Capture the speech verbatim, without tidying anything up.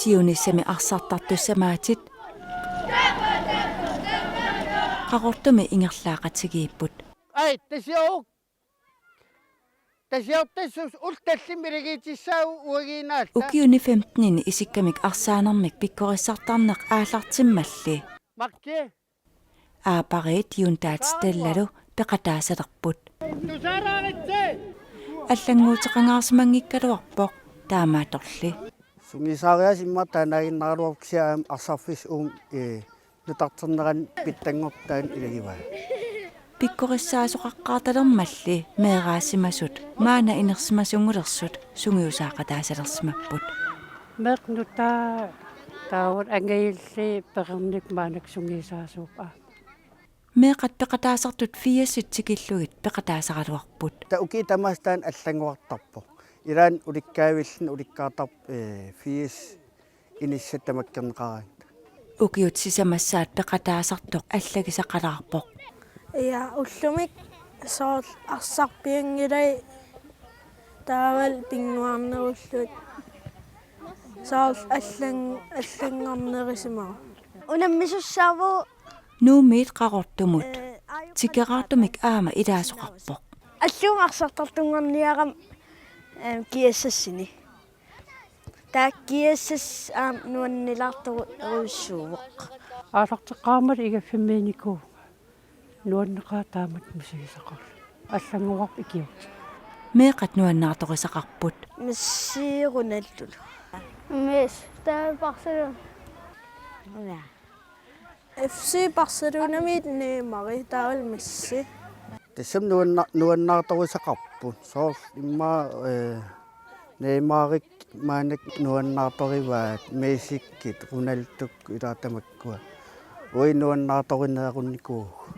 Ukiunissami arsartartussamaatit Qaqortumi ingerlaaqatigiipput. Ai, tasioruk. Tasiortassus ullut tallimat ilagiitissaagut uagiinnaallaa. Ukiuni femtenini isikkamik arsaanermik pikkorissartarneq aallartimmalli. Marki. Aappariit Juntaat Stellalu peqataasalerput. Allannguuteqangaarsimanngikkaluarpoq taamaattorli. Sungiusaariaaseq immaqa taanaaginnaraluarpoq kisianni aamma arsarfissaq uuma, ee, nutarternerani pitsanngortitaani ilagivaa. Pikkorissaasoqaqqaartalermalli meeraasimasut maanna inersimasunngulersut sungiusaaqataasalersimapput. Meeqqat nutaat taava angajulliit peqarneq maannakkut sungiusaasuupput. Meeqqat peqataasartut firsit tikillugit peqataasaraluarput. Taava ukiut tamaasa taanna allanngoqartarpoq. Ilaanni ulikkaavilluni ulikkaartarpoq, ee, firsit inissat tamakkerneqaraangat. Ukiut sisamassaat peqataasartoq allagisaqalaarpoq. Ja, ullumi soorlu arsarpianngilai taavalu pinnguarnerullugit soorlu allan-, allanngornerusimavoq. Unammisussaavoq. Nuummiit Qaqortumut tikeraartumik aamma ilaasoqarpoq. Alluuma arsartartunngorniarama, em, G S S-ini. Taava G S S aamma nuannilaartorujussuuvoq. Aallarteqqaarmat igaffimmiinnikuuvunga. Nuanneqaaq taamatut misigisaqarlunga. Allanngoqarpoq ikiorti. Meeqqat nuannaartorisaqarput. Messi, Ronaldolu. Messi, taava Barcelona. Una. F C Barcelonamiit Neymari taavalu Messi. Tassami nuanna-, nuannaartorisaqarput. Soorlu immaqa, ee, Neymarit maannakkut nuannaartorivaat, Messikkut, Ronaldokkut ilaa tamakkua. Uagut nuannaartorineerunnikuuvugut.